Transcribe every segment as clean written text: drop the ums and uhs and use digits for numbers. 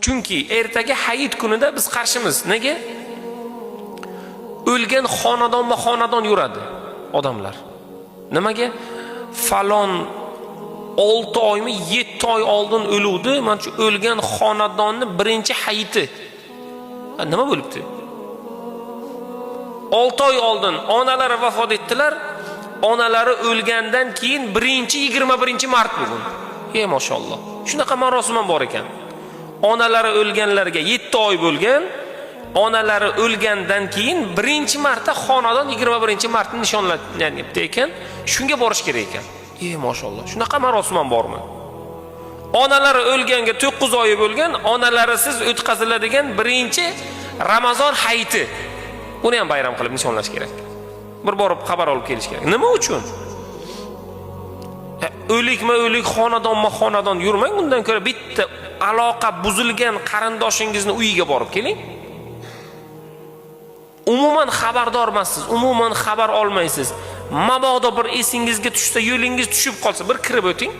Chunki ertaga hayit kunida biz qarshimiz. Nega? O'lgan xonadonma xonadon yuradi odamlar. Nimaga? Falon 6 oymi, 7 oy oldin o'luvdi. Mana shu o'lgan xonadonni birinchi hayiti. Nima bo'libdi? 6 oy oldin onalari vafot etdilar. Onalari o'lgandan keyin birinchi 21-mart bugun. Ey mashalloh. Shunaqa marosim ham bor ekan. Onalari o'lganlarga 7 oy bo'lgan. Onalari o'lgandan keyin birinchi marta xonadon 21-martni nishonlanyapti ekan. Shunga borish kerak ekan. Ey mashalloh. Shunaqa marosim ham bormi? Onalari o'lganga 9 oy bo'lgan, onalarisiz o'tkaziladigan birinchi Ramazon hayiti. Uni ham bayram qilib nishonlash kerak. Bir borib xabar olib kelish kerak. Nima uchun? O'likma o'lik, xonadonma xonadon yurmang, undan ko'ra bitta aloqa buzilgan qarindoshingizni uyiga borib keling. Umuman xabardor emassiz, umuman xabar olmaysiz. Mabodo bir esingizga tushsa, yo'lingiz tushib qolsa, bir kirib o'ting.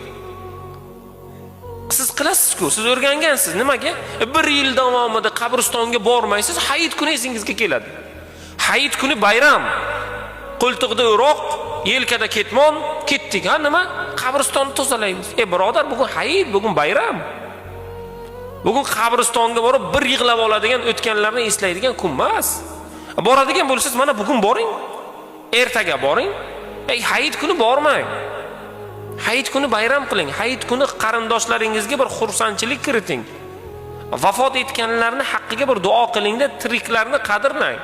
Siz qilasiz-ku, siz o'rgangansiz. Nimaga? Bir yil davomida qabristonga bormaysiz, hayit kuni esingizga keladi. Hayit kuni bayram. Qo'ltiqda o'roq, yelkada ketmon, ketdik. Ha, nima? Qabristonni tozalaymiz. E birodar, bugun hayit, bugun bayram. Bugun qabristonga borib bir yig'lab oladigan, o'tganlarni eslaydigan kun emas. Boradigan bo'lsangiz, mana bugun boring. Ertaga boring. Ey, hayit kuni bormang. Hayit kuni bayram qiling. Hayit kuni qarindoshlaringizga bir xursandchilik kiriting. Vafot etganlarni haqqiga bir duo qilingda, tiriklarni qadrlang.